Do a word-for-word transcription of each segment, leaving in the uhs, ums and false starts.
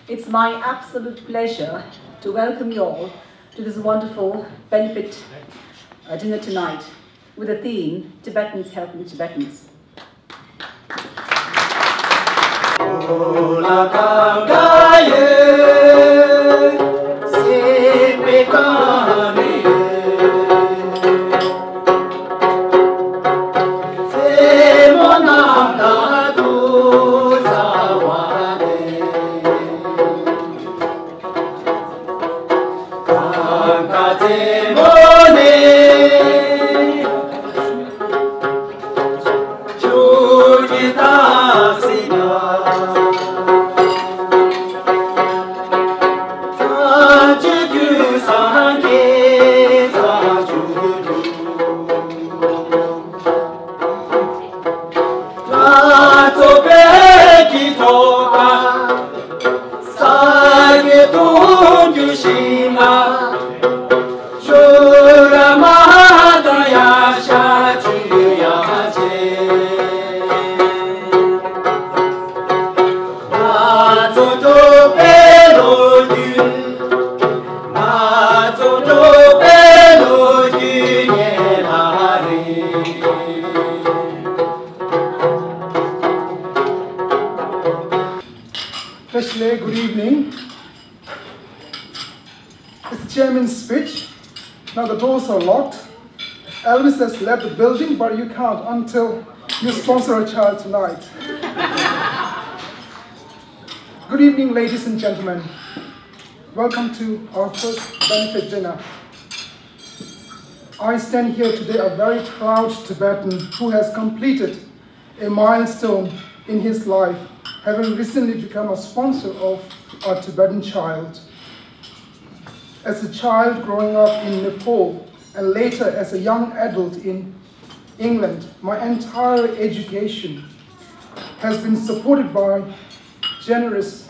It's my absolute pleasure to welcome you all to this wonderful benefit uh, dinner tonight with the theme Tibetans Helping Tibetans. Especially, good evening. It's the chairman's speech. Now the doors are locked. Elvis has left the building, but you can't until you sponsor a child tonight. Good evening, ladies and gentlemen. Welcome to our first benefit dinner. I stand here today a very proud Tibetan who has completed a milestone in his life, having recently become a sponsor of a Tibetan child. As a child growing up in Nepal and later as a young adult in England, my entire education has been supported by generous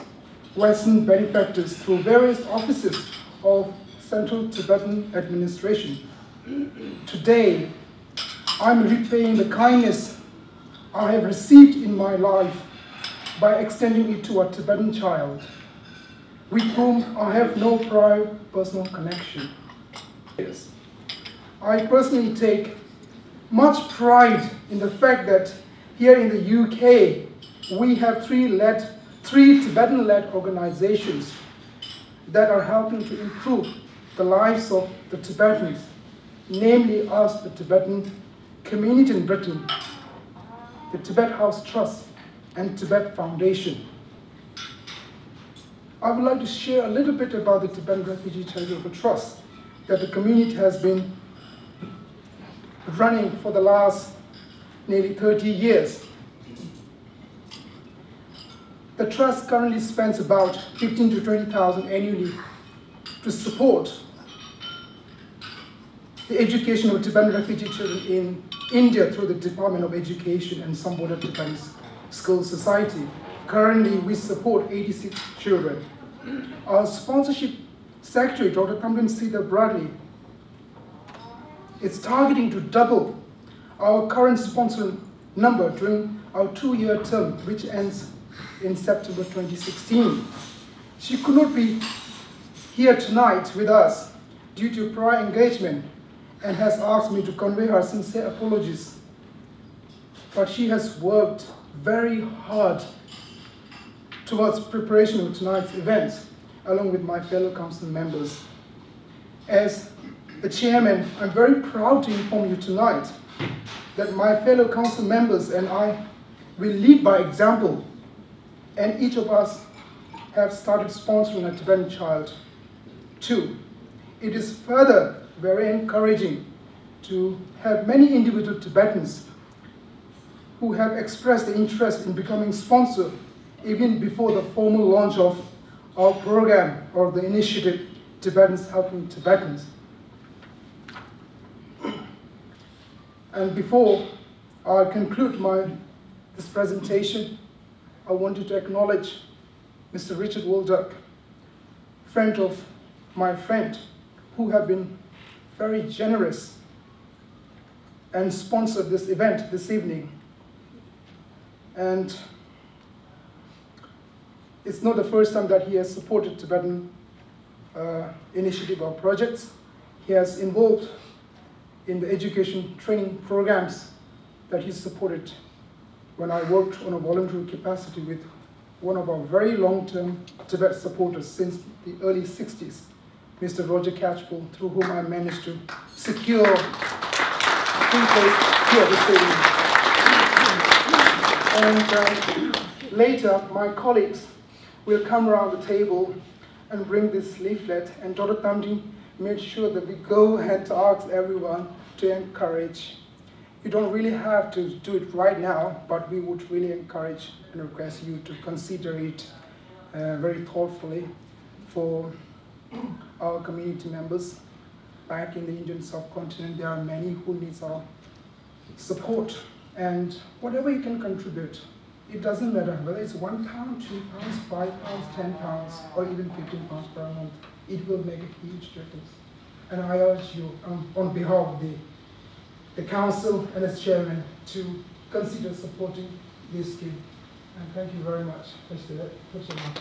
Western benefactors through various offices of Central Tibetan Administration. Today, I'm repaying the kindness I have received in my life by extending it to a Tibetan child with whom I have no prior personal connection. Yes. I personally take much pride in the fact that here in the U K, we have three led, three Tibetan-led organizations that are helping to improve the lives of the Tibetans, namely us, the Tibetan community in Britain, the Tibet House Trust, and Tibet Foundation. I would like to share a little bit about the Tibetan Refugee Charitable Trust that the community has been running for the last nearly thirty years. The trust currently spends about fifteen to twenty thousand annually to support the education of Tibetan refugee children in India through the Department of Education and some Border Tibetan School Society. Currently, we support eighty-six children. Our sponsorship secretary, Doctor Kamden Sita Bradley, is targeting to double our current sponsor number during our two-year term, which ends in September twenty sixteen. She could not be here tonight with us due to prior engagement and has asked me to convey her sincere apologies. But she has worked very hard towards preparation of tonight's events, along with my fellow council members. As the chairman, I'm very proud to inform you tonight that my fellow council members and I will lead by example, and each of us have started sponsoring a Tibetan child. Two, it is further very encouraging to have many individual Tibetans who have expressed the interest in becoming sponsor even before the formal launch of our program or the initiative Tibetans Helping Tibetans. And before I conclude my this presentation, I wanted to acknowledge Mister Richard Walduck, friend of my friend, who have been very generous and sponsored this event this evening. And It's not the first time that he has supported Tibetan uh, initiative or projects. He has involved in the education training programs that he supported when I worked on a voluntary capacity with one of our very long-term Tibet supporters since the early sixties, Mister Roger Catchpole, through whom I managed to secure a free place here this evening. And um, later, my colleagues will come around the table and bring this leaflet, and Doctor Tamding made sure that we go and ask everyone to encourage. You don't really have to do it right now, but we would really encourage and request you to consider it uh, very thoughtfully for our community members back in the Indian subcontinent. There are many who needs our support, and whatever you can contribute, it doesn't matter whether it's one pound, two pounds, five pounds, ten pounds, or even fifteen pounds per month. It will make a huge difference. And I urge you, um, on behalf of the, the council and its chairman, to consider supporting this scheme. And thank you very much. Thanks to that. Thanks so much.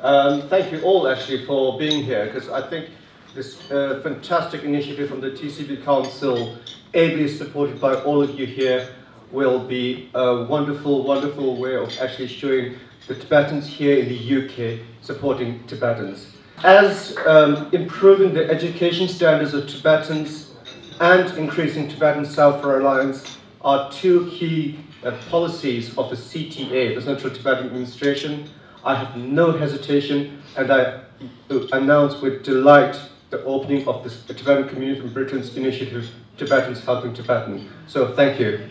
Um, thank you all actually for being here, because I think this uh, fantastic initiative from the T C B Council, ably supported by all of you here, will be a wonderful, wonderful way of actually showing the Tibetans here in the U K supporting Tibetans. As um, improving the education standards of Tibetans and increasing Tibetan self-reliance are two key uh, policies of the C T A, the Central Tibetan Administration, I have no hesitation and I uh, announce with delight the opening of the Tibetan Community in Britain's initiative, Tibetans Helping Tibetan. So thank you.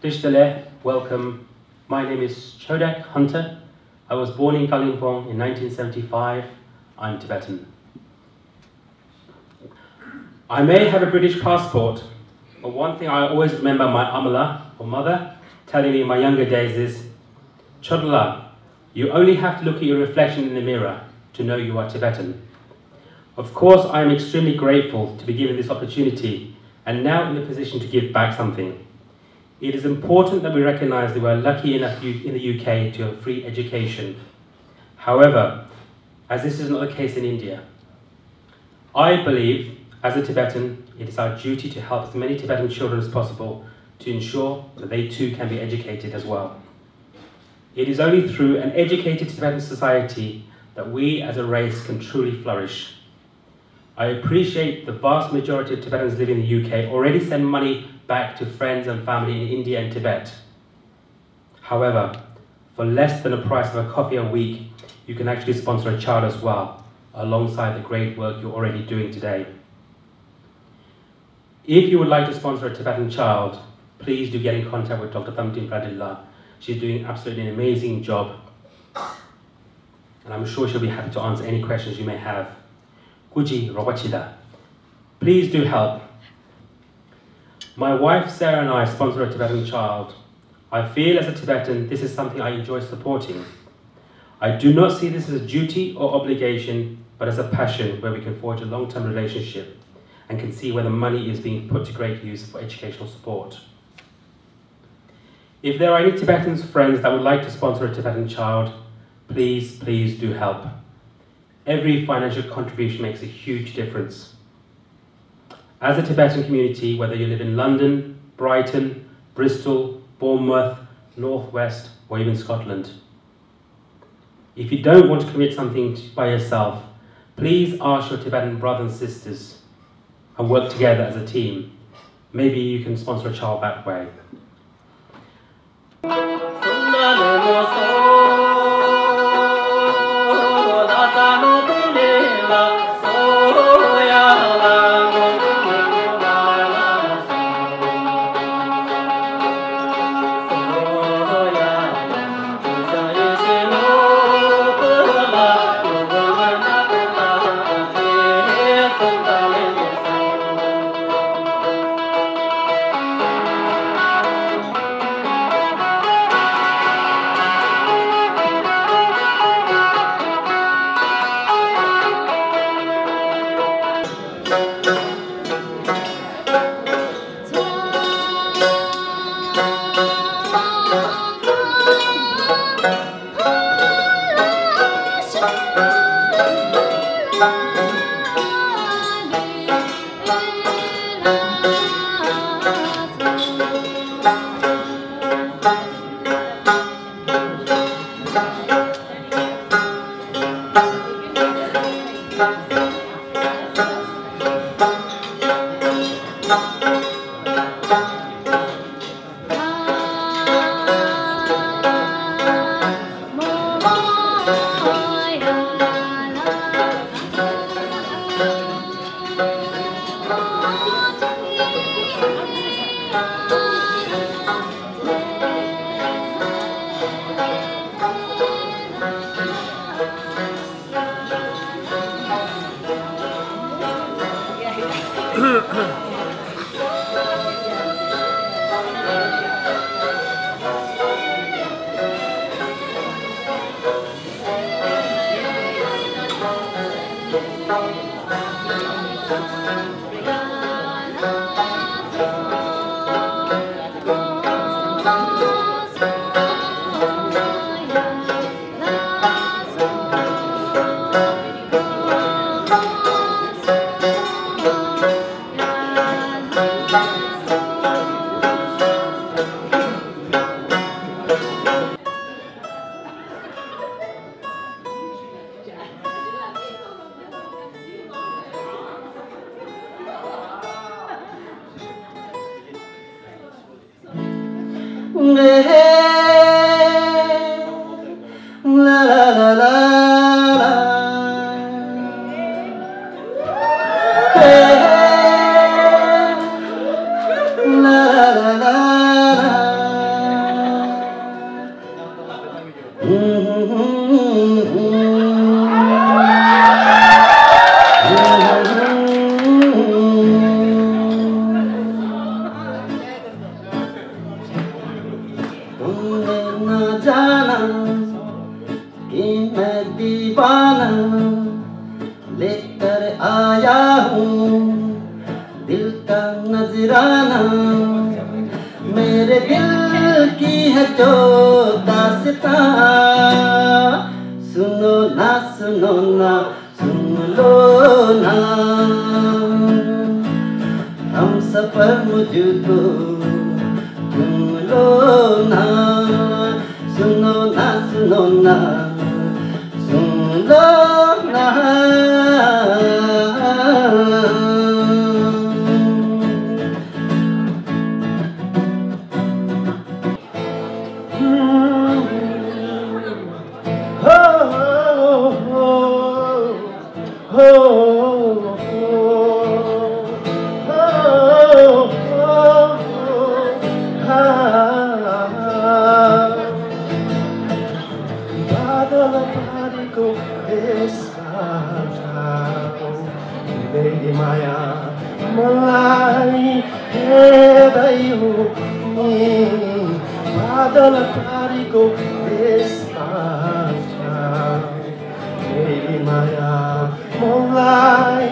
Dishtale, welcome. My name is Chodak Hunter. I was born in Kalimpong in nineteen seventy-five. I'm Tibetan. I may have a British passport, but one thing I always remember my amala, or mother, telling me in my younger days is, Chodala, you only have to look at your reflection in the mirror to know you are Tibetan. Of course, I am extremely grateful to be given this opportunity and now in a position to give back something. It is important that we recognize that we are lucky enough in the U K to have free education. However, as this is not the case in India, I believe, as a Tibetan, it is our duty to help as many Tibetan children as possible to ensure that they too can be educated as well. It is only through an educated Tibetan society that we as a race can truly flourish. I appreciate the vast majority of Tibetans living in the U K already send money back to friends and family in India and Tibet. However, for less than the price of a coffee a week, you can actually sponsor a child as well, alongside the great work you're already doing today. If you would like to sponsor a Tibetan child, please do get in contact with Doctor Thamtin Pradilla. She's doing absolutely an amazing job, and I'm sure she'll be happy to answer any questions you may have. Kuji Rawachida. Please do help. My wife Sarah and I sponsor a Tibetan child. I feel as a Tibetan, this is something I enjoy supporting. I do not see this as a duty or obligation, but as a passion where we can forge a long term relationship and can see where the money is being put to great use for educational support. If there are any Tibetans friends that would like to sponsor a Tibetan child, please, please do help. Every financial contribution makes a huge difference. As a Tibetan community, whether you live in London, Brighton, Bristol, Bournemouth, North West, or even Scotland, if you don't want to commit something by yourself, please ask your Tibetan brothers and sisters and work together as a team. Maybe you can sponsor a child that way. तुमने ना जाना कि मैं दीवाना लेकर आया हूँ दिल का नजराना। मेरे दिल की है जो दास्तां, सुनो ना, सुनो ना, सुन लो ना, हमसफर मुझको तुम लो ना, सुनो ना, सुनो ना, सुन लो ना। बादल पारीको देशबाट मेरी माया मलाई हेर्दै हो नि। बादल पारीको देशबाट मेरी माया मलाई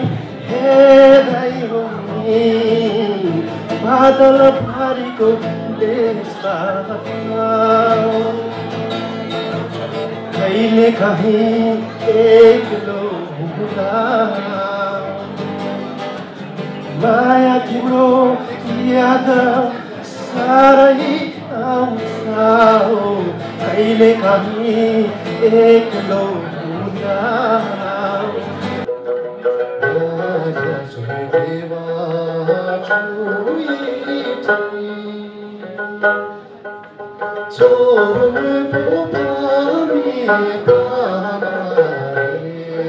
हेर्दै हो नि। बादल पारीको देशबाट कहिले काहीँ एक्लो हुँदा माया तिम्रो याद साह्रै आउँछ हो, कहिले काहीँ एक्लो हुँदा। छोरो मेरो पानी पाना रे,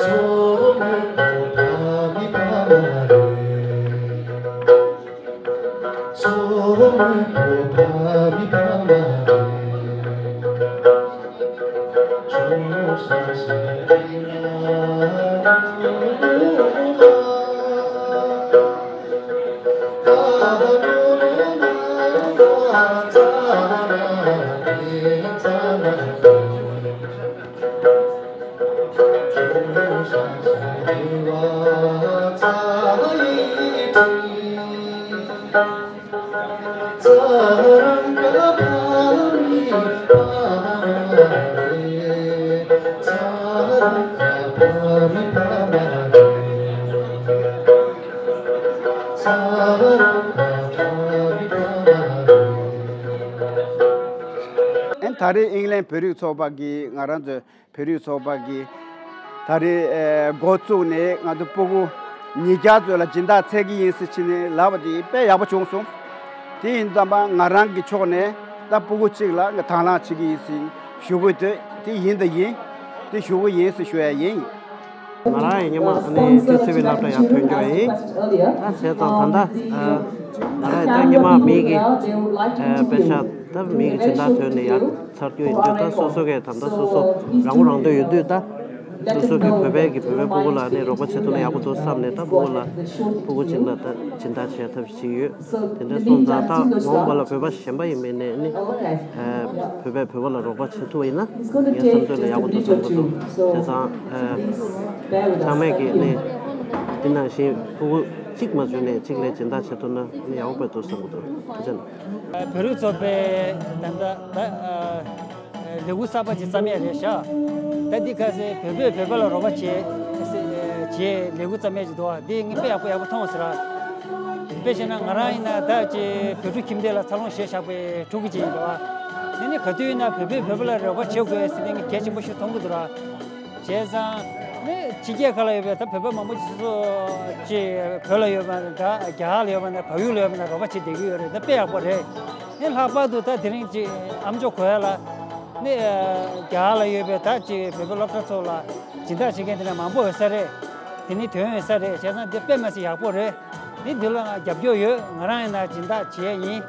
छोरो मेरो पानी पाना रे, छोरो मेरो पानी पाना रे। ཨན། ད་རེས་ཨིང་ལན་བོད་རིགས་ཚོགས་པ་གིས་ང་རང་ཚོའི་བོད་རིགས་ཚོགས་པ་གིས་ད་རེས་ཨེ་འགོ་བཙུགས་ནས་ང་ཚོ་སྤུ་གུ་ ཉིས་བརྒྱ་ཙམ་ལ་སྦྱིན་བདག་འཚོལ་གྱི་ཡིན་ཟེར་བྱས་ནས་ལབ་པ་དེ་དཔེ་ཡག་པོ་བྱུང་སོང་། དེ་ཡིན་དུས་ཙམ་པ་ང་རང་གི་ཕྱོགས་ནས་ད་སྤུ་གུ་གཅིག་ལ་ང་དང་བླངས་བྱེད་ཀྱི་ཡིན་ཟེར་ཞུ་དགོས་འདོད་དེ་ཡིན་དང་ཡིན། དེ་ཞུ་གི་ཡིན་ཟེར་ཞུ་ཡ་ཡིན། ང་རང་ཡི་སྔོན་མ་ཨ་ནི་ཊི་སི་ཝི་སློབ་གྲྭ་ཡར་ཐོན་རྒྱུ་ཡིན། ད་བྱས་ཙང་ད་ལྟ་ཨ་ང་རང་ཡི་ད་སྔོན་མ་མི་གི་ཨ་དཔེ་ཆ་ད་མི་གི་སྦྱིན་བདག་ཐོན་ནས་ཡར་ཚར་རྒྱུ་ཡིན་དུས་ད་སོ་སོ་གི་ད་ལྟ་སོ་སོ་རང་མགོ་རང་ཐོན་ཡོད་དུས་ད། སོ་སོ་གི་བོད་པའི་གི་བོད་པའི་སྤུ་གུ་ལ་ནི་རོགས་པ་བྱེད་ཐུབ་ན་ཡག་པོ་འདུག་བསམ་ནས་ད་སྤུ་གུ་ལ་སྤུ་གུ་གཅིག་ལ་ད་སྦྱིན་བདག་བྱེད་ཐབས་ཤིག་ཡོད། དེ་འདྲ་སོང་ཙང་ད་མ་འོངས་པ་ལ་བོད་པ་གཞན་པ་ཡིན་མིན་ནས་ནི་བོད་པས་བོད་པ་ལ་རོགས་པ་བྱེད་ཐུབ་པ་ཡིན་ན་ངའི་བསམ་ཚུལ་ལ་ཡག་པོ་འདུག་བསམ་གྱི་འདུག་བྱས་ཙང་ཚང་མས་ཀྱི་ནི་འདི་ནང་བཞིན་སྤུ་གུ་གཅིག་མ་བྱུང་ནས་གཅིག་ལ་སྦྱིན་བདག་བྱེད་ཐུབ་ན་ནི་ཡག་པོ་དཔེ་འདུག་བསམ་གྱི་འདུག་ཐུགས་རྗེ་གནང་། བོད་རིགས་ཚོགས་པའི་ད་ལྟ་ད། ལས་འགུལ་གསར་པ་ཅིག་བརྩམས་ཡས་རེད་ཤག་ད་འདི་ག་ཚོད་བོད་པས་བོད་པ་ལ་རོགས་པ་བྱེད་ཅེས་ལས་འགུལ་བརྩམས་ཡས་ཅིག་འདུག་དེ་ངས་དཔེ་ཡག་པོ་ཡག་པོ་མཐོང་ཟེར། དཔེ་བཤད་ན་ང་རང་ཡིན་ན་ད་ཅིག་བོད་ཕྲུག་ཁྱིམ་སྡེ་ལ་འཚར་ལོངས་བྱས་བཞག་པའི་ཕྲུ་གུ་ཅིག་ཡིན་པ། དེ་ནི་ག་དུས་ཡིན་ན་བོད་པས་བོད་པ་ལ་རོགས་པ་བྱེད་དགོས་ཟེར་དེ་ངས་གལ་ཆེན་པོ་ཞིག་མཐོང་གི་འདུག་ར། བྱས་ཙང་ནི་ཕྱི་རྒྱལ་ཁག་ལ་ཡོད་པའི་ད་བོད་པ་མང་པོ་ཅིག་སོ་སོ་ཅིག་བོད་ལ་ཡོད་པ་འདྲ་རྒྱ་གར་ལ་ཡོད་པ་འདྲ་བལ་ཡུལ་ལ་ཡོད་པ་འདྲ་རོགས་པ་བྱེད་བསྡད་ཀྱི་ཡོད་རེད། ད་དཔེ་ཡག་པོ་རེད། ནི་ལྷག་པར་དུ་ད་དེ་རིང་ཅིག་ཨ་མཆོག་གོ་ཡ་ལ་ནི་རྒྱ་གར་ལ་ཡོད་པའི་ད་ཅིག་བོད་པའི་སློབ་གྲྭ་ཚོ་ལ་སྦྱིན་བདག་བྱེད་མཁན་དེ་འདྲ་མང་པོ་ཡོད་ས་རེད། དེ་ནི་དོན་ཡོད་ས་རེད། བྱས་ཙང་འདི་དཔེ་མ་སྲིད་ཡག་པོ་རེད། ནི་འདི་ལ་ང་རྒྱབ་སྐྱོར་ཡོད། ང་རང་ཡིན་ན་སྦྱིན་བདག་བྱེད་ཡ་ཡིན།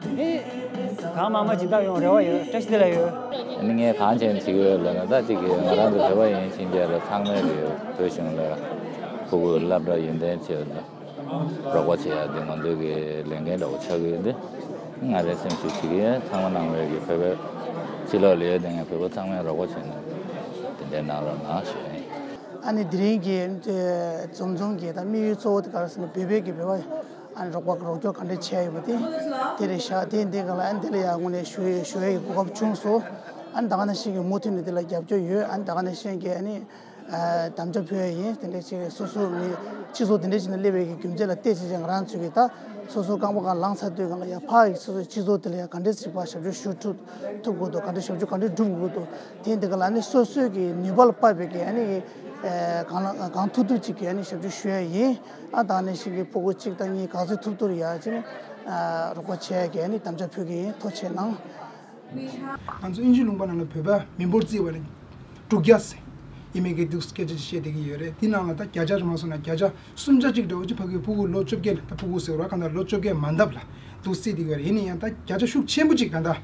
ཨེ། གང་མང་མང་སྦྱིན་བདག་ཡོང་རེ་བ་ཡོད། བཀྲ་ཤིས་བདེ་ལེགས་ཡོད། ཨ་ནི་ངས་གང་བྱས་ནས་བྱེད་ཀྱི་ཡོད་ལབ་ན་ད་ཅིག་གི་ང་རང་ཚོ་བོད་པ་ཡིན་ཕྱིན་ཆད་ལ་ཚང་མས་ཀྱི་བོད་གཞུང་ལ་ཕྲུ་གུ་སློབ་གྲྭ་ཡོན་ཏན་ཆེད་ལ་རོགས་པ་བྱེད་ཡ་འདི་ང་ཚོའི་གི་ལས་འགན་འདྲ་བོ་ཆགས་ཀྱི་ཡོད་འདི། ང་རའི་སེམས་ཤུགས་བྱེད་ཀྱི་ཡོད། ཚང་མ་ནང་བའི་གི་བོད་པའི་ཕྱི་ལོགས་ལ་ཡོད་དེ་ངས་བོད་པ་ཚང་མས་རོགས་པ་བྱས་ནས་དེ་འདྲའི་གནང་རོགས་གནང་ཞུ་ཡ་ཡིན། ཨ་ནི་དེ་རིང་གི་འཛོམས་འཛོམས་ཀྱི་ད་དམིགས་ཡུལ་གཙོ་བོ་དེ་ག་རེ་ཟེར་ན་བོད་པའི་གི་བོད་པ། ཨ་ནི་རོགས་པ་རོགས་སྐྱོར་ག་འདྲས་བྱས་ཡོད་པ་དེ་དེ་རེད་ཤག་དེ་འདི་ག་ལ་ཨ་ནི་དེ་ལ་ཡང་དངོས་གནས་ཞུ་ཡས་ཞུ་ཡས་ཀྱི་གོ་སྐབས་བྱུང་སོང་། ཨ་ནི་ད་ག་ནང་བཞིན་གྱི་མུ་མཐུད་ནས་དེ་ལ་རྒྱབ་སྐྱོར་ཡོད། ཨ་ནི་ད་ག་ནང་བཞིན་གྱི་ཨ་ནི་ཨ་དམ་བཅའ་ཕུལ་ཡས་ཡིན། དེ་འདྲས་ཅིག་སོ་སོ་མི་སྤྱི་ཚོགས་དེ་འདྲས་ཅིག་ནང་སླེབས་པའི་གི་རྒྱུ་མཚན་ལ་བལྟས་བྱས་ང་རང་ཚོས་ཀྱི་ད་སོ་སོ་རྐང་པ་གང་ལངས་ཚར་དུས་གང་ལ་ཡང་ཕར་གྱི་སོ་སོའི་སྤྱི་ཚོགས་དེ་ལ་ཡང་ག་འདྲས་ཅིག་ཕར་ཞབས་ཞུ་ཞུ་ཐུབ་ཐུབ་དགོས་འདུག་ག་འདྲས་ཞབས་ཞུ་ག་འདྲས་སྒྲུབ་དགོས་འདུག་དེ་འདི་ག་ལ་ཨ་ནི་སོ་སོའི་གི་ནུས་པ་ལ་དཔག་པའི་གི་ཨ་ནི་གང་ལ་གང་ཐུབ་ཐུབ་ཅིག་གི་ཨ་ནི་ཞབས་ཞུ་ཞུ་ཡས་ཡིན། ཨ་ད་ག་ནང་བཞིན་གྱི་ཕྲུ་གུ་གཅིག་དང་གཉིས་ག་ཚོད་ཐུབ་ཐུབ་ཡ་ཅིག་ནི་ཨ་རོགས་པ་བྱེད་ཡ་གི་ཨ་ནི་དམ་བཅའ་ཕུལ་གི་ཡིན། ཐུགས་རྗེ་གནང་། ང་ཚོ་དབྱིན་ཇི་ལུང་པ་ནང་ལ་བོད་པ་མི་འབོར་བརྩིས་པ་ནི་དྲུག་བརྒྱ་ཡིན་མིན་གྱི་འདུག་སྐད་ཆ་ཅིག་བཤད་བསྡད་ཀྱི་ཡོད་རེད། དེ་ནང་ལ་ད་བརྒྱ་ཆ་རེ་མ་སོང་ན་བརྒྱ་ཆ་སུམ་ཆ་གཅིག་འདྲ་བོ་ཅིག་ཕ་གིའི་ཕྲུ་གུ་ལོ་བཅོ་བརྒྱད་ལ་ད་ཕྲུ་གུ་ཟེར་བ་གང་ལྟར་ལོ་བཅོ་བརྒྱད་མ་འདབ་ལ་འདུག་བརྩིས་བསྡད་ཀྱི་ཡོད་རེད། ཡིན་ན་ཡང་ད་བརྒྱ་ཆ་ཤུགས་ཆེན་པོ་ཅིག་གང་ལྟར་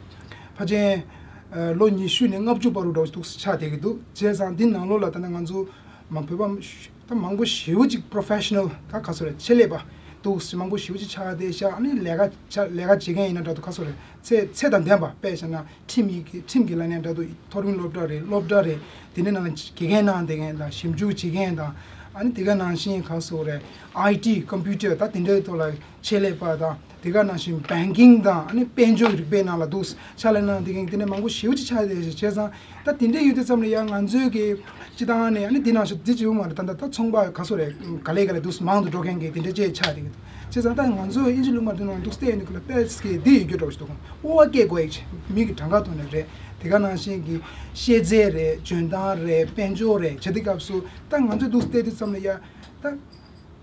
ཕལ་ཆེར་ལོ་ཉི་ཤུ་ནས་ལྔ་བཅུ་བར་དུ་འདྲ་བོ་ཅིག་འདུག་ཆགས་བསྡད་ཀྱི་འདུག་བྱས་ཙང་འདི་ནང་ལོགས་ལ་ད་ནི་ང་ཚོ་མ་བོད་པ་ད་མང་པོ་ཞེ་པོ་ཅིག་པོ་རོ་ཕེ་ཤི་ནལ་ད་ག་ཚོད་རེད། ཆེད་ལས་པ་འདུག་མང་པོ་ཞེ་པོ་ཅིག་ཆགས་བསྡད་ཤག་ཨ་ནི་ལས་ཀ་བྱ་ལས་ཀ་བྱེད་མཁན་ཡིན་ན་འདྲ་འདུག་ག་ཚོད་རེད། ཚད་ཚད་དང་ལྡན་པ་དཔེ་བཞག་ན་ཁྲིམས་ཡིག་གི་ཁྲིམས་ཀྱི་ལམ་ནས་འདྲ་འདུག་མཐོ་རིམ་སློབ་གྲྭ་རེད། སློབ་གྲྭ་རེད། དེ་འདྲའི་ནང་ལ་དགེ་རྒན་གནང་བསྡད་མཁན་དང་ཞིབ་འཇུག་བྱེད་མཁན་དང་ཨ་ནི་དེ་ག་ནང་བཞིན་ག་ཚོད་རེད། ཨའི་ཊི་ཀམ་པུ་ཊར་ད་དེ་འདྲའི་ཐོག་ལ་ཆེད་ལས་པ་དང་དེ་ག་ནང་བཞིན་བེང་ཀིང་དང་ཨ་ནི་དཔལ་འབྱོར་རིག་པའི་ནང་ལ་འདུག་ཕྱག་ལས་གནང་བསྡད་མཁན་དེ་འདྲ་མང་པོ་ཞེ་པོ་ཅིག་ཆགས་བསྡད་བྱས་ཙང་། ད་དེ་འདྲ་ཡོད་དུས་ཙམ་ལ་ཡང་ང་ཚོའི་གི་སྤྱི་བཏང་ནས་ཨ་ནི་འདི་ནང་བཞིན་འདི་བྱེད་པ་མ་རེད། ད་ད་ད་ཚོང་པ་ག་ཚོད་རེད། ག་ལེ་ག་ལེ་འདུག་མང་དུ་འགྲོ་མཁན་གི་དེ་འདྲ་ཅིག་ཆགས་བསྡད་ཀྱི་འདུག་བྱས་ཙང་ད་ང་ཚོ་དབྱིན་ཇི་ལུང་པ་འདི་ནང་འདུག་བལྟས་ཡོང་དུས་ལ་དཔེ་སྐད་འདི་ཡོད་རྒྱུ་འདྲ་བོ་ཞིག་འདུག་ཨོ་བ་སྐད་གོ་ཡིག་མི་གི་གྲངས་ཀ་ཐོག་ནས་རེད། དེ་ག་ནང་བཞིན་གི་ཤེས་ཚད་རེད། འཇོན་ཐང་རེད། དཔལ་འབྱོར་རེད། བྱས་དུས་སྐབས་སུ་ད་ང་ཚོ་འདུག་བལྟས་དུས་ཙམ་ལ་ཡ་ད།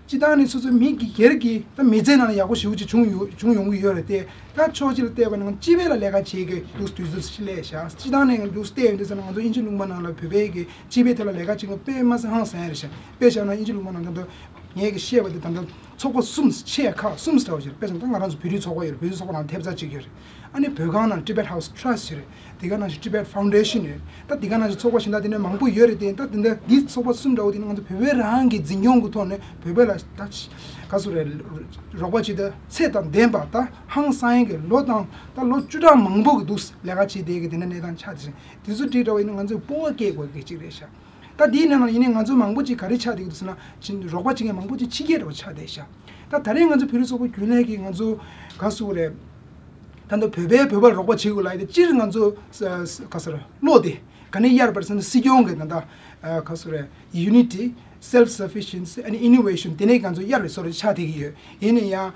སྤྱི་བཏང་ནས་སོ་སོའི་མི་སྒེར་གྱི་ད་མི་ཚེ་ནང་ལ་ཡག་པོ་ཞེ་པོ་ཅིག་བྱུང་ཡོང་བྱུང་ཡོང་གི་ཡོད་རེད་དེ། ད་ཕྱོགས་གཅིག་ལ་བལྟས་པ་ན་སྤྱི་པའི་ལ་ལས་ཀ་བྱེད་མཁན་འདུག་དུས་ཚོད་ཅིག་སླེབས་ཤག་སྤྱི་བཏང་ནས་འདུག་བལྟས་ཡོང་དུས་ཙམ་ན་ང་ཚོ་དབྱིན་ཇི་ལུང་པ་ནང་ལ་བོད་པའི་གི་སྤྱི་པའི་ཐད་ལ་ལས་ཀ་བྱེད་མཁན་དཔེ་མ་སྲིད་ཧང་སང་ཡ་རེད་ཤག་དཔེ་བཞག་ན་དབྱིན་ཇི་ལུང་པ་ནང་ད་ལྟ་ངས་གི་བཤད་པ་དེ་ད་ལྟ་ཚོགས་པ་གསུམ་ཆེ་ཁག་གསུམ་འདྲ་བོ་ཞིག་རེད། དཔེ་བཞག་ན་ད་ང་རང་ཚོ་བོད་རིགས་ཚོགས་པ་ཡོད་རེད། བོད་རིགས་ཚོགས་པ་ནང་ཐེབས་རྩ་གཅིག་ཡོད་རེད། ཨ་ནི་བོད་ཁང་ནང་Tibet House Trust་ཡོད་རེད། དེ་ག་ནང་བཞིན་Tibet Foundation་ཡོད། ད་དེ་ག་ནང་བཞིན་ཚོགས་པ་གཞན་དག་དེ་འདྲ་མང་པོ་ཡོད་རེད་དེ། ད་དེ་འདྲ་འདི་ཚོགས་པ་གསུམ་འདྲ་བོ་དེ་ནི་ང་ཚོ་བོད་པའི་རང་གི་འཛིན་སྐྱོང་གི་ཐོག་ནས་བོད་པའི་ལ་ད་ག་ཚོད་རེད། རོགས་པ་བྱེད་ད་ཚད་དང་ལྡན་པ་ད་ཧང་སང་ཡིན་གི་ལོ་དང་ད་ལོ་བཅུ་ཕྲག་མང་པོ་གི་འདུག་ལས་ཀ་བྱེད་བསྡད་གི་དེ་འདྲ་གནས་སྟངས་ཆགས་དེ་བཞིན་དེ་ཚོ་འགྲིག་འདྲ་བོ་ཡིན་ན་ང་ཚོས་སྤོབས་པ་སྐྱེ་དགོས་གི་གཅིག་རེད་ཤག་ད་དེའི་ནང་ལ་ཡིན་ནའི་ང་ཚོ་མང་པོ་ཅིག་ག་རེ་ཆགས་བསྡད་ཀྱི་འདུག་ཟེར་ན། ཅིག་རོགས་པ་བྱེད་མཁན་མང་པོ་ཅིག་ཕྱི་རྒྱལ་འདྲ་བོ་ཆགས་བསྡད་ཤག་ད་ད་རེས་ང་ཚོ་བོད་རིགས་ཚོགས་པ་རྒྱུན་ལས་ཀྱིས་ང་ཚོ་ག་ཟེར་དགོས་རེད། ད་ལྟ་བོད་པས་བོད་པར་རོགས་པ་བྱེད་དགོས་ལབ་ཡ་དེ་སྤྱིར་ང་ཚོ་ས་ས་ག་ཟེར་བློ་དེ་ག་ནས་གཡར་བ་རེད་ཟེར་ན། སྲིད་སྐྱོང་གི་ད་ལྟ་ག་ཟེར་དགོས་རེད། Unity, Self-Sufficiency and Innovation་དེ་ནས་ང་ཚོ་གཡར་བའི་བཟོ་འདྲ་ཆགས་བསྡད་ཀྱི་ཡོད། ཡིན་ན་ཡང་།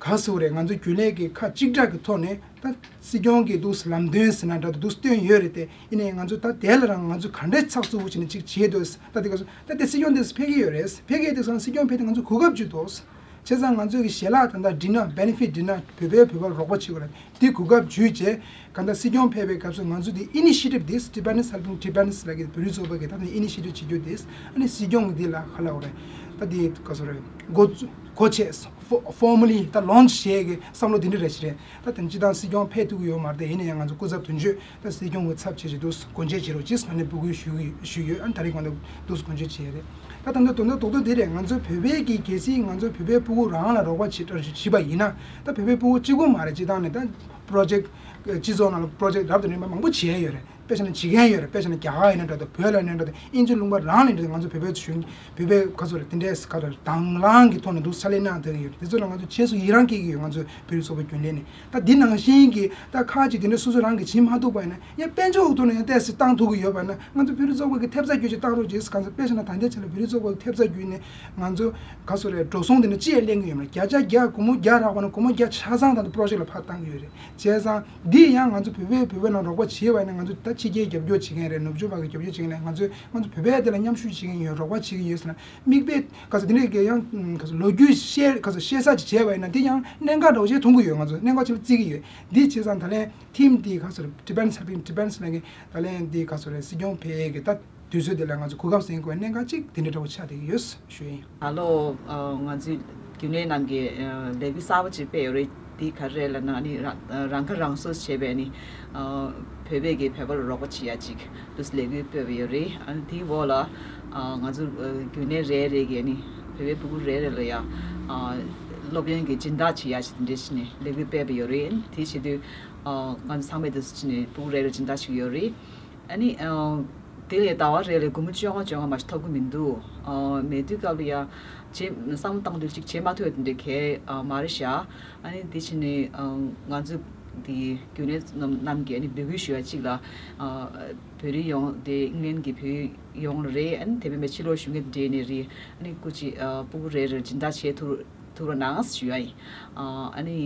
ག་ཟེར་རེད། ང་ཚོ་རྒྱུན་ལས་ཀྱི་ཁག་གཅིག་གྲགས་ཀྱི་ཐོག་ནས་ད་སྲིད་སྐྱོང་གི་འདུག་ལམ་སྟོན་ཟེར་ན་འདྲ་འདུག་སྟོན་ཡོད་རེད་དེ། ཡིན་ནའི་ང་ཚོ་ད་དེ་ལ་རང་ང་ཚོ་ག་འདྲས་ཚགས་ཚུད་པོ་བྱས་ནས་ཅིག་བྱེད་འདོད། ད་དེ་ག་ཚོད་ད་དེ་སྲིད་སྐྱོང་དེ་ཕེབས་ཀྱི་ཡོད་རེད། ཕེབས་ཀྱི་ཡོད་དེ་སང་སྲིད་སྐྱོང་ཕེབས་དེ་ང་ཚོ་གོ་སྐབས་ཅིག་འདུག་བྱས་ཙང་ང་ཚོ་གི་ཞལ་ལག་ད་ལྟ་འགྲིག་ན་benefit འགྲིག་ན་བོད་པའི་བོད་པར་རོགས་པ་བྱེད་དགོས་རེད། དེ་གོ་སྐབས་ཇུས་བྱས། གང་ལྟར་སྲིད་སྐྱོང་ཕེབས་པའི་སྐབས་སུ་ང་ཚོ་དེ་initiative this Tibetans helping Tibetans ལ་གི་བོད་རིགས་ཚོགས་པ་གི་ད་ནི་initiative བྱེད་རྒྱུ་དེ་ཨ་ནི་སྲིད་སྐྱོང་གི་དེ་ལ་ཧ་ལ་འོ་རེད། ད་དེ་ག་ཚོད་རེད། འགོ་འགོ་བྱས་formally ད་launch བྱས་གི་བསམ་བློ་དེ་འདྲ་རེ་ཞིག་རེད། ད་དེ་སྤྱི་བཏང་སྲིད་སྐྱོང་ཕེབས་ཐུབ་ཀྱི་ཡོད་མ་རེད། དེ་ཡིན་ན་ཡང་ང་ཚོ་སྐུ་ཚབ་དོན་གཅོད་ད་སྲིད་སྐྱོང་གི་ཚབ་བྱས་བྱས་འདུག་སྒོ་འབྱེད་བྱེད་རོགས་གྱིས་ཨ་ནི་འབོད་སྐུལ་ཞུ་གི་ཞུས་ཡོད། ཨ་ནི་ད་རེས་གང་ལྟར་འདུག་སྒོ་འབྱེད་བྱས་རེད། ད་ད་ལྟ་དོན་དག་རྡོག་རྡོག་དེ་རེད། ང་ཚོ་བོད་པའི་གི་གལ་སྲིད་ང་ཚོ་བོད་པའི་སྤུ་གུ་རང་ལ་རོགས་པ་བྱེད་བྱེད་པ་ཡིན་ན་ད་བོད་པའི་སྤུ་གུ་གཅིག་པོ་མ་རེད། སྤྱི་བཏང་ནས་ད་project སྤྱི་ཚོགས་ནང་ལ་project རབ་དང་རིམ་པ་མང་པོ་བྱས་ཡོད་རེད། དཔེ་བཞག་ན་བྱེད་མཁན་ཡོད་རེད། དཔེ་བཞག་ན་རྒྱ་གར་ཡིན་ན་འདྲ་དང་བོད་ལ་ཡིན་ན་འདྲ་དང་དབྱིན་ཇི་ལུང་པ་རང་ལ་ཡིན་ན་འདྲ་ང་ཚོ་བོད་པའི་གཞོན་བོད་པའི་ག་ཚོད་རེད། དེ་འདྲའི་ག་ཚོད་རེད། དང་བླངས་ཀྱི་ཐོག་ནས་འདུག་ཕྱག་ལས་གནང་བསྡད་ཀྱི་ཡོད་རེད། དེ་ཚོ་ལ་ང་ཚོ་རྗེས་སུ་ཡི་རང་སྐྱེ་གི་ཡོད། ང་ཚོ་བོད་རིགས་ཚོགས་པ་རྒྱུན་ལས་ནས་ད་འདི་ནང་བཞིན་གྱི་ད་ཁག་ཅིག་དེ་འདྲ་སོ་སོ་རང་གིས་བྱེད་མ་ཐུབ་པ་ཡིན་ན་ཡང་དཔལ་འབྱོར་ཐོག་ནས་ཡང་ཏོག་ཙམ་བཏང་ཐུབ་ཀྱི་ཡོད་པ་ཡིན་ན་ང་ཚོ་བོད་རིགས་ཚོགས་པ་གི་ཐེབས་རྩ་བརྒྱུད་ཅིག་བཏང་རོགས་བྱེད་ཟེར། གང་ཟེར་དཔེ་བཞག་ན་ད་ལྟའི་ཆ་ལ་བོད་རིགས་ཚོགས་པ་གི་ཐེབས་རྩ་བརྒྱུད་ནས་ང་ཚོ་ག་ཚོད་རེད། འགྲོ་སོང་དེ་འདྲ་ཅི་ཡང་ལེན་གྱི་ཡོད་མ་རེད། བརྒྱ་ཆ་བརྒྱ་སྒོར་མོ་བརྒྱ་རག་པ་ན་སྒོར་མོ་བརྒྱ་ཆ་ཚང་ད་ལྟ་project ལ་ཕར་བཏང་གི་ཡོད་རེད། བྱས་ཙང་འདི་ཡང་ང་ཚོ་བོད་པས་བོད་པའི་ནང་རོགས་པ་བྱས་པ་ཡིན་ན་ང་ཚོ་ད་ཕྱི་རྒྱལ་རྒྱབ་སྐྱོར་བྱེད་མཁན་རེད། ནུབ་ཕྱོགས་པ་གི་རྒྱབ་སྐྱོར་བྱེད་མཁན་རེད། ང་ཚོས་ང་ཚོ་བོད་པའི་དེ་ལ་མཉམ་ཞུགས་བྱེད་མཁན་ཡོད། རོགས་པ་བྱེད་མཁན་ཡོད་ཟེར་ན་མིག་དཔེ་ག་ཚོད་དེ་འདྲའི་གི་ཡང་ག་ཚོད་ལོ་རྒྱུས་བཤད་ག་ཚོད་བཤད་ས་ཅིག་བྱས་པ་ཡིན་ན་དེ་ཡང་གནད་འགག་འདྲ་བོ་ཞིག་མཐོང་གི་ཡོད། ང་ཚོ་གནད་འགག་ཅིག་ལ་བརྩི་གི་ཡོད། འདི་བྱས་ཙང་ད་ལན་team འདི་ག་ཚོད་Tibetans helping Tibetans ལ་གི་ད་ལན་འདི་ག་ཚོད་རེད། སྲིད་སྐྱོང་ཕེབས་ཡས་གི་ད་དུས་ཚོད་དེ་ལ་ང་ཚོ་གོ་སྐབས་ཟིན་དགོས་གནད་འགག་ཅིག་དེ་འདྲ་འདྲ་བོ་ཆགས་བསྡད་ཀྱི་ཡོད་ཞུ་ཡིན། ད་ལོ་ང་ཚོའི་རྒྱུན་ལས་རྣམས་ཀྱིས་ལས་འགུལ་གསར་པ་ཅིག་སྤེལ་ཡོད་རེད། འདི་ག་རེ་རེད་ལབ་ན་ནི་རང་རང་ཁ་རང་གསོ་བྱས་པའི་ནི་བོད་པའི་གི་བོད་པ་ལ་རོགས་པ་བྱེད་ཡ་ཅིག་དུས་ལས་འགུལ་སྤེལ་བ་ཡོད་རེད། ཨ་ནི་དེའི་འོག་ལ་ང་ཚོ་རྒྱུན་ལས་རེ་རེ་གིས་ནི་བོད་པའི་ཕྲུ་གུ་རེ་རེ་ལ་ཡ་སློབ་ཡོན་གྱི་སྦྱིན་བདག་བྱེད་ཡ་ཅིག་དེ་འདྲ་ཞིག་ནི་ལས་འགུལ་སྤེལ་བ་ཡོད་རེད། དེ་བྱེད་དུས་ང་ཚོ་ཚང་མས་དུས་ཅིག་ནི་ཕྲུ་གུ་རེ་རེ་སྦྱིན་བདག་བྱེད་ཀྱི་ཡོད་རེད། ཨ་ནི། དེ་ལས་ཟླ་བ་རེ་ལ་སྒོར་མོ་བཅོ་ལྔ་བཅོ་ལྔ་མ་གཏོགས་ཐོབ་ཀྱི་མི་འདུག་མེད་དུས་སྐབས་ལ་ཡ། བྱེད་བསམ་བློ་བཏང་དུས་ཅིག་བྱེད་མ་ཐུབ་ཡ་དེ་འདྲ་གལ་མ་རེད་ཤག་ཨ་ནི་དེ་བྱས་ནས་ང་ཚོ་དེ་རྒྱུན་ལས་རྣམས་ཀྱིས་ཨ་ནི་འབོད་སྐུལ་ཞུ་ཡ་གཅིག་ལ། བོད་རིགས་ཡོངས་དེ་ཨིང་ལན་གྱི་བོད་ཡིག་ཡོངས་ལ་རེད། ཨ་ནི་དེ་མིན་པའི་ཕྱི་ལོགས་བཞུགས་མཁན་དེ་འདྲ་ནས་རེད། ཨ་ནི་སྐུ་མཁྱེན་ཕྲུ་གུ་རེ་རེར་སྦྱིན་བདག་བྱེད་ཐུབ་ཐུབ་རོགས་གནང་ཞུ་ཡ་ཡིན། ཨ་ནི།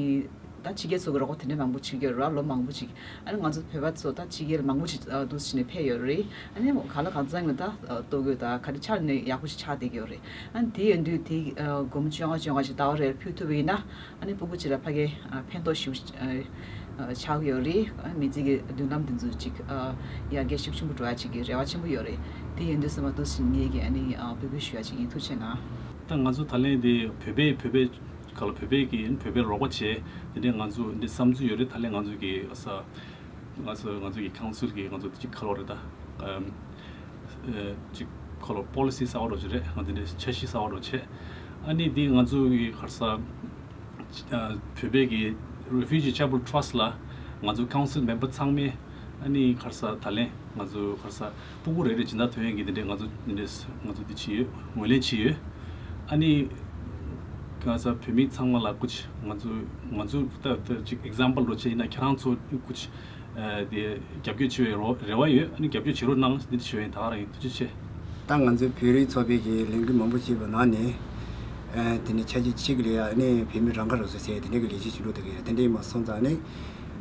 ད་ཕྱི་རྒྱལ་ཚོ་གི་རོགས་པ་དེ་འདྲ་མང་པོ་བྱེད་ཀྱི་ཡོད་རེད་ལོ་མང་པོ་ཅིག་ཨ་ནི་ང་ཚོ་བོད་པ་ཚོ་ད་ཕྱི་རྒྱལ་མང་པོ་ཅིག་འདུག་སེ་བྱས་ནས་ཕེབས་ཡོད་རེད། ཨ་ནི་གང་ལ་གང་འཚམ་གྱི་ད་ལྟོ་གོས་ད་ག་རེ་ཆ་ནས་ཡག་པོ་ཞིག་ཆགས་བསྡད་ཀྱི་ཡོད་རེད། ཨ་ནི་དེ་ཡིན་དུས་དེ་སྒོར་མོ་བཅོ་ལྔ་བཅོ་ལྔ་ཞིག་ཟླ་བ་རེར་ཕུལ་ཐུབ་པ་ཡིན་ན་ཨ་ནི་ཕྲུ་གུ་ཅིག་ལ་ཕ་གིའི་ཕན་ཐོགས་ཞེ་པོ་ཆགས་ཀྱི་ཡོད་རེད། ཨ་ནི་མི་ཚེ་གི་མདུན་ལམ་དེ་ཚོ་ཅིག་ཡར་རྒྱས་ཤུགས་ཆེན་པོ་འགྲོ་ཡ་ཅིག་གི་རེ་བ་ཆེན་པོ་ཡོད་རེད། དེ་ཡིན་དུས་ཙམ་པ་འདུག་སེ་ངེད་ཀྱིས་ཨ་ནི་འབོད་སྐུལ་ཞུ་ཡ་ཅིག་ཡིན། ཐུགས་རྗེ་གནང་། ད་ང་ཚོ་ད་ལན་དེ་བོད་པའི་བོད་པའི་ག་ལ་བོད་པའི་གི་བོད་པའི་རོགས་པ་བྱས་དེ་འདྲའི་ང་ཚོ་འདི་བསམ་ཚུལ་ཡོད་རེད། ད་ལན་ང་ཚོ་གི་ས་ང་ཚོ་ང་ཚོ་གི་ཁའུན་སིལ་གི་ང་ཚོ་གཅིག་ཁ་ལོ་རེད་ད། ཨམ། ཨེ། གཅིག་ཁ་ལོ་པོ་ལི་སི་གསར་པ་འདྲ་ཅིག་རེད། ང་ཚོ་འདི་འདྲའི་འཆར་གཞི་གསར་པ་འདྲ་བྱས། ཨ་ནི་འདི་ང་ཚོ་གི་ག་རེ་ཟ། ཨ། བོད་པའི་གི་Refugee Charitable Trust ལ་ང་ཚོ་ཁའུན་སིལ་མེམ་བར་ཚང་མས་ཨ་ནི་ག་རེ་ཟ་ད་ལན་ང་ཚོ་ག་རེ་ཟ་ཕྲུ་གུ་རེ་རེ་སྦྱིན་བདག་ཐོན་ཡས་ཀྱི་འདི་འདྲའི་ང་ཚོ་འདི་འདྲའི་ང་ཚོ་འདི་བྱས་ཡོད། ངོས་ལེན་བྱས་ཡོད། ཨ་ནི་ག་རེ་ཟ་བོད་མི་ཚང་མ་ལ་ཀུ་ཅི་ང་ཚོ་ང་ཚོ་ད་ད་ཅིག་ཨེག་ཛམ་པལ་འདྲ་བྱས་ཡིན་ན་ཁྱེད་རང་ཚོ་ཀུ་ཅི་ཨ་དེ་རྒྱབ་སྐྱོར་བྱེད་པའི་རོ་རེ་བ་ཡོད། ཨ་ནི་རྒྱབ་སྐྱོར་བྱེད་རོགས་གནང་འདི་འདྲ་བྱས་ཡིན། ད་ག་རང་ཡིན། ཐུགས་རྗེ་ཆེ། ད་ང་ཚོའི་བོད་རིགས་ཚོགས་པའི་གི་ལས་འགུལ་མང་པོ་བྱས་པའི་ནང་ནས། ཨ། དེ་ནས་ཆ་གཅིག་གཅིག་ལ་ཡ་ཨ་ནི་བོད་མི་རང་ཁ་རང་གསོ་ཟེར་དེ་འདྲ་གི་ལས་གཞི་ཞིག་འགྲོ་བསྡད་ཀྱི་ཡོད། དེ་འདྲ་ཡིན་པ་སོང་ཙང་ནི།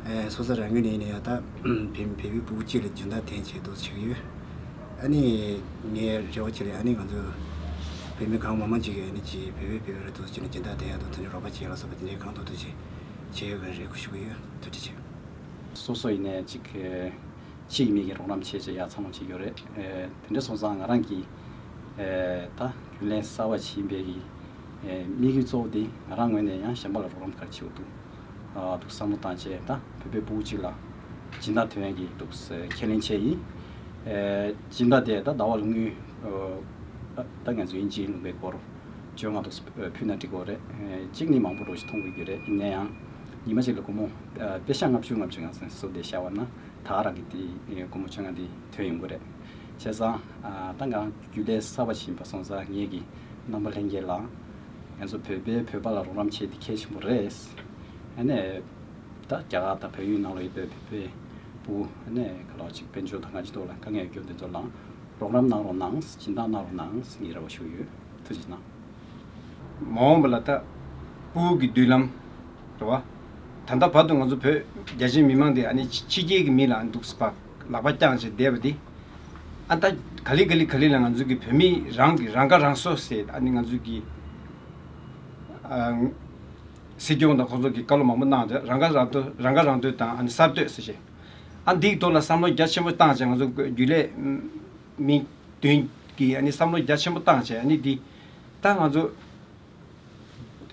ཨ། སོ་སོ་རང་ངོས་ནས་ཡིན་ན་ཡང་ད་བོད་མི་བོད་པའི་ཕྲུ་གུ་གཅིག་ལ་སྦྱིན་བདག་འཐེན་བྱས་འདུག་བྱེད་ཀྱི་ཡོད། ཨ་ནི་ངའི་རེ་བ་ཆེ་ལ་ཨ་ནི་ང་ཚོ་བོད་མི་གང་མང་མང་ཅིག་གིས་ཨ་ནི་ཅིག་བོད་པའི་བོད་པའི་རེ་འདུག་བྱས་ནས་སྦྱིན་བདག་འཐེན་ཡག་དང་དེ་འདྲའི་རོགས་པ་བྱེད་ལ་སོགས་པ་དེ་འདྲའི་གང་ཐུབ་ཐུབ་ཅིག་བྱེད་ཡོད་པའི་རེ་སྐུལ་ཞུ་གི་ཡོད། ཐུགས་རྗེ་ཆེ། སོ་སོ་ཡིན་ནའི་ཅིག་ཕྱི་ཡི་མི་གིས་རོགས་རམ་བྱས་བྱས་ཡར་འཚར་ལོངས་བྱེད་ཀྱི་ཡོད་རེད། ཨེ། དེ་འདྲ་སོང་ཙང་ང་རང་གིས་ཨེ། ད་རྒྱུན་ལས་གསར་པ་ཞིག་ཡིན་པའི་གི་ཨེ། དམིགས་ཡུལ་གཙོ་བོ་དེ་ང་རང་ངོས་ནས་ཡང་གཞན་པ་ལ་རོགས་རམ་ག་རེ་བྱེད་དགོས་འདུག་ཨ། འདུག་བསམ་བློ་བཏང་བྱས་ད་བོད་པའི་ཕྲུ་གུ་གཅིག་ལ་སྦྱིན་བདག་ཐོན་ཡག་གི་འདུག་ཁས་ལེན་བྱས་ཡིན། ཨེ། སྦྱིན་བདག་དེ་ད་ཟླ་བ་ལ་དངུལ་ཨ། ད་ང་ཚོ་དབྱིན་ཇིའི་ལུང་པའི་སྐོར་བཅོ་ལྔ་འདུག་ཕུལ་ན་འགྲིག་གི་རེད། ཨེ། གཅིག་ནི་མང་པོ་འདྲ་ཞིག་མཐོང་དགོས་ཀྱི་རེད། ཡིན་ན་ཡང་ཉི་མ་གཅིག་ལ་སྒོར་མོ་ཨ། པེ་ཤ་ལྔ་བཅུ་ལྔ་བཅུ་ང་ཚོས་བཟོས་ཏེ་བཞག་པ་ན། ད་ག་རང་གི་དེ་སྒོར་མོ་བཅོ་ལྔ་དེ་ཐོན་ཡོང་གི་རེད། བྱས་ཙང་ཨ། ད་ང་རྒྱུན་ལས་གསར་པ་ཞིག་ཡིན་པ་སོང་ཙང་ངེད་ཀྱི་རྣམ་པ་ལྷན་རྒྱས་ལ་ང་ཚོ་བོད་པས་བོད་པ་ལ་རོགས་རམ་བྱེད་དེ་གལ་ཆེན་པོ་རེད། ཨ་ནི་ད་རྒྱ་གར་དང་བལ་ཡུལ་ནང་ལ་ཡོད་པའི་བོད་པའི་ཕྲུ་གུ་ཨ་ནི་ག་ལ་ཅིག་དཔལ་འབྱོར་དང་ང་ཅི་ཐོག་ལ་དཀའ་ངལ་ཡོད་རྒྱུ་འདི་ཚོ་ལ་རོགས་རམ་གནང་རོགས་གནང་། སྦྱིན་བདག་གནང་རོགས་གནང་ངས་རེ་བ་ཞུ་ཡོད། ཐུགས་རྗེ་གནང་། མ་འོངས་པ་ལ་ད་ཕྲུ་གུ་གི་མདུན་ལམ་ རེད་བ། ད་ལྟ་བར་དུ་ང་ཚོ་བོད་རྒྱ་ཆེའི་མི་མང་དེ་ཨ་ནི་ཕྱི་ཕྱི་རྒྱལ་གྱི་མི་ལ་འདུག་སེ་ལག་པ་བརྐྱངས་བྱས་བསྡད་པ་དེ། ཨ་ད་ག་ལེ་ག་ལེ་ག་ལེ་ལ་ང་ཚོ་གི་བོད་མི་རང་གི་རང་ཁ་རང་གསོ་ཟེར་ཨ་ནི་ང་ཚོ་གི་ཨ་སྲིད་སྐྱོང་དང་ཁོང་ཚོ་གི་བཀའ་སློབ་མང་པོ་གནང་བྱས་རང་ཁ་རང་གསོ་རང་ཁ་རང་གསོ་དང་ཨ་ནི་གསར་གཏོད་ཟེར་བྱས། ཨ་འདིའི་ཐོག་ལ་བསམ་བློ་རྒྱ་ཆེན་པོ་བཏང་བྱས་ང་ཚོ་རྒྱུན་ལས་མི་བདུན་གྱིས་ཨ་ནི་བསམ་བློ་རྒྱ་ཆེན་པོ་བཏང་བྱས་ཨ་ནི་འདི་ད་ང་ཚོ།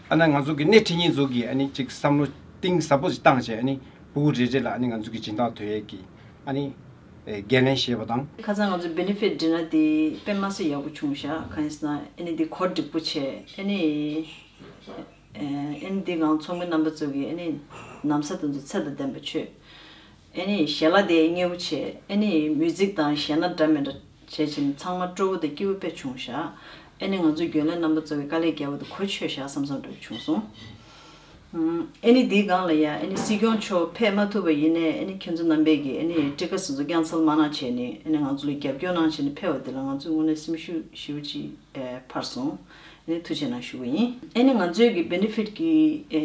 ཨ་ནི་ང་ཚོ་གི་སྣེ་ཁྲིད་མཁན་ཚོ་གིས་ཨ་ནི་ཅིག་བསམ་བློ་གཏིང་ཟབ་པོ་ཞིག་བཏང་བྱས་ཨ་ནི་ཕྲུ་གུ་རེ་རེ་ལ་ཨ་ནི་ང་ཚོ་གི་སྦྱིན་བདག་ཐོབ་ཡས་ཀྱི་ཨ་ནི་འགན་ལེན་བྱས་པ་དང་། ཁ་སང་ང་ཚོ་Benefit Dinner་དེ་དཔེ་མ་སྲིད་ཡག་པོ་བྱུང་ཤག་གང་ཡིན་ཟེར་ན་ཨ་ནི་འདི་གོ་སྒྲིག་པོ་བྱས་ཨ་ནི་ཨ་ནི་འདི་གང་ཚོགས་མི་རྣམ་པ་ཚོ་གིས་ཨ་ནི་ན་བཟའ་དེ་ཚོ་ཚད་དང་ལྡན་པ་མཆོད། ཨ་ནི་ཞལ་ལག་དེ་མཉེས་པོ་བྱས་ཨ་ནི་མིའུ་ཛིག་དང་གཞས་སྣ་འདྲ་མི་འདྲ་བྱས་བྱས་ནས་ཚང་མ་སྤྲོ་བོ་དང་སྐྱིད་པོ་དཔེ་བྱུང་ཤག་ཨ་ནི་ང་ཚོའི་རྒྱུན་ལས་རྣམ་པ་ཚོ་གིས་དཀའ་ལས་རྒྱག་པ་དེ་གོ་ཆོད་ཤག་བསམ་བསམ་འདྲ་བོ་བྱུང་སོང་། ཨ་ནི་འདིའི་སྒང་ལ་ཡ་ཨ་ནི་སྲིད་སྐྱོང་མཆོག་ཕེབས་མ་ཐུབ་པ་ཡིན་ནའི་ཨ་ནི་ཁྱེད་ཚོ་རྣམ་པས་ཀྱིས་ཨ་ནི་ཊི་ཀེ་ཊི་དེ་ཚོ་ཀེན་སེལ་མ་གནང་བྱས་ནས་ཨ་ནི་ང་ཚོ་ལ་རྒྱབ་སྐྱོར་གནང་བྱས་ནས་ཕེབས་པ་དེ་ལ་ང་ཚོའི་ངོས་ནས་སེམས་ཤུགས་ཞེ་པོ་ཅིག་འཕར་སོང་། ཨ་ནི་ཐུགས་རྗེ་གནང་ཞུ་གི་ཡིན། ཨ་ནི་ང་ཚོའི་གི་Benefit་གི་ཨ་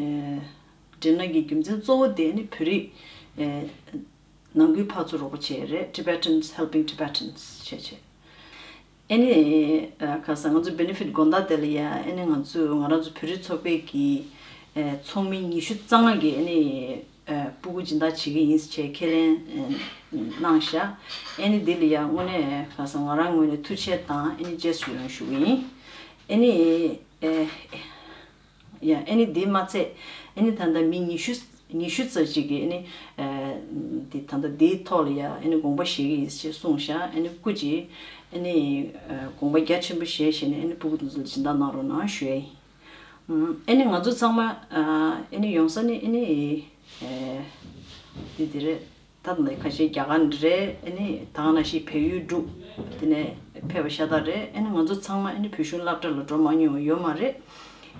ཨ་Dinner་གི་རྒྱུ་མཚན་གཙོ་བོ་དེ་ནི་བོད་རིགས་ཨེ་ནང་ཁུལ་ཕར་ཚུར་རོགས་པ་བྱེད་རེད། Tibetans helping Tibetans་བྱས་བྱས། ཨ་ནི་ཨ་ཁ་སང་ང་ཚོ་Benefit་དགོང་དག་དེ་ལ་ཡ་ཨ་ནི་ང་ཚོ་ང་རང་ཚོ་བོད་རིགས་ཚོགས་པའི་གི་ཨེ་ཚོགས་མི་ཉི་ཤུ་རྩ་ལྔ་གི་ཨ་ནི་ཨེ་སྤུ་གུ་སྦྱིན་བདག་བྱེད་ཀྱི་ཡིན་ཟེར་བྱས་ཁས་ལེན་ཨེ་གནང་ཤག་ཨ་ནི་འདི་ལ་ཡ་དངོས་གནས་ཁ་སང་ང་རང་ངོས་ནས་ཐུགས་རྗེ་དང་ཨ་ནི་རྗེས་སུ་ཡི་རང་ཞུ་གི་ཡིན། ཨ་ནི་ཨེ། ཡ་ཨ་ནི་འདི་མ་ཚད་ཨ་ནི་ད་ལྟ་མི་ཉི་ཤུ་ཉི་ཤུ་ཙམ་ཅིག་གིས་ཨ་ནི་ཨ་འདི་ད་ལྟ་འདིའི་ཐོག་ལ་ཡ་ཨ་ནི་དགོངས་པ་བཞེས་ཀྱི་ཡིན་ཞེས་གསུངས་ཤག་ཨ་ནི་སྐུ་མཁྱེན་ཨ་ནི་ཨ་དགོངས་པ་རྒྱ་ཆེན་པོ་བཞེས་བཞེས་ནས་ཨ་ནི་སྤུ་གུ་དེ་ཚོ་ལ་སྦྱིན་བདག་གནང་རོགས་གནང་ཞུ་ཡ་ཡིན། ཨ་ནི་ང་ཚོ་ཚང་མ་ཨ་ནི་ཡོང་ས་ནི་ཨ་ནི་ཨ་འདི་འདི་རེད། ད་ནི་ཁ་ཤས་རྒྱ་གར་འདི་རེད། ཨ་ནི་ད་ག་ནང་བཞིན་བལ་ཡུལ་འབྲུག་དེ་ནས་ཕེབས་པ་ཤ་སྟག་རེད། ཨ་ནི་ང་ཚོ་ཚང་མ་ཨ་ནི་བོད་གཞུང་སློབ་གྲྭ་ལ་འགྲོ་མ་མྱོང་བ་ཡོད་མ་རེད།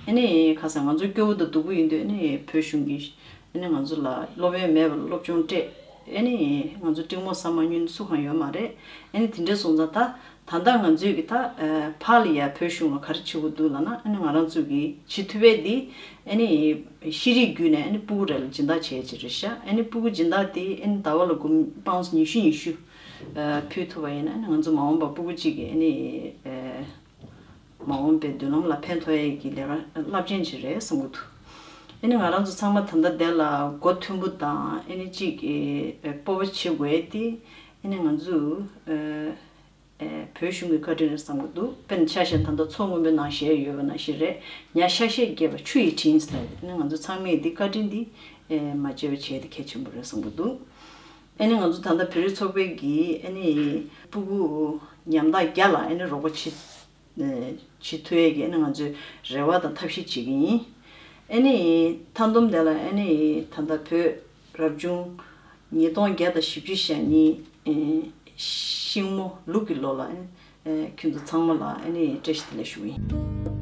ཨ་ནི་ཁ་སང་ང་ཚོ་སྐྱོ་བོ་དང་སྡུག་པོ་ཡིན་དུས་ཨ་ནི་བོད་གཞུང་གིས་ཨ་ནི་ང་ཚོ་ལ་སློབ་ཡོན་མེད་པར་སློབ་སྦྱོང་སྤྲད། ཨ་ནི་ང་ཚོ་གླེང་མོལ་ཟ་མ་མྱོང་སུ་གང་ཡོད་མ་རེད། ཨ་ནི་དེ་འདྲ་སོང་ཙང་ད། ད་ལྟ་ང་ཚོས་ཀྱི་ད་ཨ་ཕར་ལ་ཡ་བོད་གཞུང་ལ་ག་རེ་བྱེད་དགོས་འདུག་ལབ་ན་ཨ་ནི་ང་རང་ཚོ་གི་བྱེད་ཐུབ་པའི་འདི་ཨ་ནི་ཤེས་རིག་བརྒྱུད་ནས་ཨ་ནི་སྤུ་གུ་རེ་ལ་སྦྱིན་བདག་བྱས་ཅིག་རེད་ཤག་ཨ་ནི་སྤུ་གུ་སྦྱིན་བདག་དེ་ཨ་ནི་ཟླ་བ་ལ་སྒོར་པའོན་ཌི་ཉི་ཤུ་ཉི་ཤུ་ཨ་ཕུལ་ཐུབ་པ་ཡིན་ན་ཨ་ནི་ང་ཚོ་མ་འོངས་པ་སྤུ་གུ་གཅིག་གི་ཨ་ནི་ཨ་མ་འོངས་པའི་མདུན་ལམ་ལ་ཕན་ཐོགས་ཡས་ཀྱི་ལས་ཀ་རླབས་ཆེན་ཅིག་རེད་བསམ་གྱི་འདུག་ཨ་ནི་ང་རང་ཚོ་ཚང་མ་ད་ལྟ་འདི་ལ་མགོ་མཐུན་པོ་དང་ཨ་ནི་གཅིག་གི་ཨ་སྤོབས་པ་བྱེད་དགོས་ཡས་དེ་ཨ་ནི་ང་ཚོ་ཨ། ཨེ་བོད་གཞུང་གི་བཀའ་དྲིན་རེད་བསམ་གྱི་འདུག་དཔེར་ན་ཆ་བཞག་ན་ད་ལྟ་མཚོ་སྔོན་པོའི་ནང་བཞེངས་ཡོད་པ་ནང་བཞིན་རེད། ཉ་ཤ་ཤེད་རྒྱས་པ་ཆུ་ཡི་དྲིན་ཟེར་ནས་ང་ཚོ་ཚང་མས་འདི་བཀའ་དྲིན་འདི་ཨེ་མ་བརྗེད་པ་བྱས་ཏེ་གལ་ཆེན་པོ་རེད་བསམ་གྱི་འདུག་ཨ་ནི་ང་ཚོ་ད་ལྟ་བོད་རིགས་ཚོགས་པའི་གི་ཨ་ནི་སྤུ་གུ་ཉམ་ཐག་བརྒྱ་ལ་ཨ་ནི་རོགས་པ་བྱེད་ཨེ་བྱེད་ཐུབ་ཡས་ཀྱི་ཨ་ནི་ང་ཚོས་རེ་བ་དང་ཐབས་ཤེས་བྱེད་ཀྱི་ཡིན། ཨ་ནི་མཐའ་སྡོམ་དེ་ལ་ཨ་ནི་ད་ལྟ་བོད་རབ་བྱུང་ཉིས་སྟོང་བརྒྱ་དང་བཞི་བཅུ་ཞེ་གཉིས་ཨེ་ཤིང་མོ་ལུག་གི་ལོ་ལ་ཨེ་ཁྱེད་ཚོ་ཚང་མ་ལ་ཨེ་ནི་བཀྲ་ཤིས་བདེ་ལེགས་ཞུ་གི་ཡིན།